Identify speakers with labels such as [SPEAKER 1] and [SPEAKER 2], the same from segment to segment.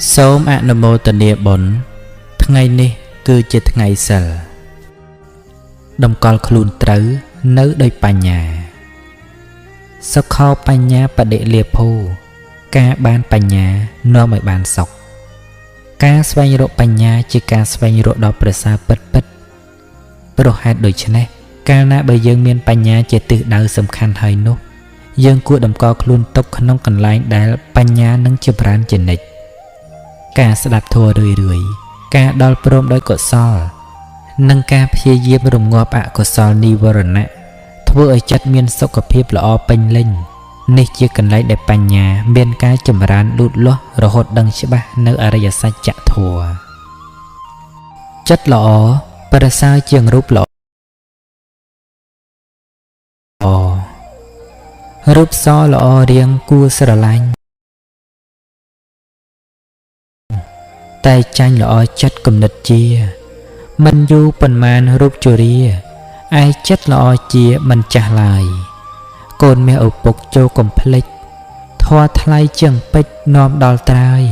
[SPEAKER 1] សូមអនុមោទនាបុណ្យថ្ងៃនេះគឺជាថ្ងៃសីលតម្កល់ខ្លួនត្រូវនៅដោយបញ្ញាសុខោបញ្ញាបដិលាភោការបានបញ្ញានាំឲ្យបានសុខការស្វែងរកបញ្ញាជាការស្វែងរកដល់ប្រសើរពិតពិតព្រោះហេតុដូច្នេះកាលណាបើយើងមានបញ្ញាជាទិសដៅសំខាន់ហើយនោះយើងគួរតម្កល់ខ្លួនទុកក្នុងកន្លែងដែលបញ្ញានឹងចម្រើនជានិច្ចការស្ដាប់ធម៌រឿយៗការដល់ព្រមដោយកុសលនិងការព្យាយាមរងាប់អកុសលនិវរណៈធ្វើឲ្យចិត្តមានសុខភាពល្អពេញលេញនេះជាកន្លែងដែលបញ្ញាមានការចម្រើនលូតលាស់រហូតដឹងច្បាស់នៅអរិយសច្ចធម៌ចិត្តល្អប្រសើរជាងរូបល្អរូបសល្អរៀងគួរស្រឡាញ់តែចាញ់ល្អចិត្តគំនិតជាមិនយូរប៉ុន្មានរូបជរាឯចិត្តល្អជាមិនចាស់ឡើយកូនមាសឪពុកចូលកំភ្លេចធម៌ថ្លៃជាងពេជ្រនាំដល់ត្រើយ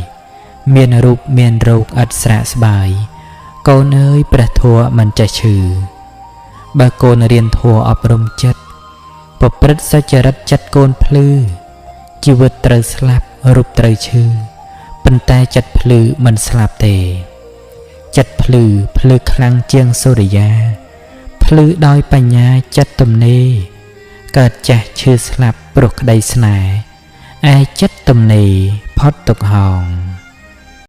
[SPEAKER 1] មានរូបមានរោគឥតស្រាកស្បាយកូនអើយព្រះធម៌មិនចេះឈឺបើកូនរៀនធម៌អប់រំចិត្តប្រព្រឹត្តសុចរិតចិត្តកូនភ្លឺជីវិតត្រូវស្លាប់រូបត្រូវឈឺប៉ុន្តែចិត្តភ្លឺមិនស្លាប់ទេចិត្តភ្លឺភ្លឺខ្លាំងជាងសូរិយាភ្លឺដោយបញ្ញាចិត្តទំនេរកើតចាស់ឈឺស្លាប់ព្រោះក្តីស្នេហ៍ឯចិត្តទំនេរផុតទុក្ខហោង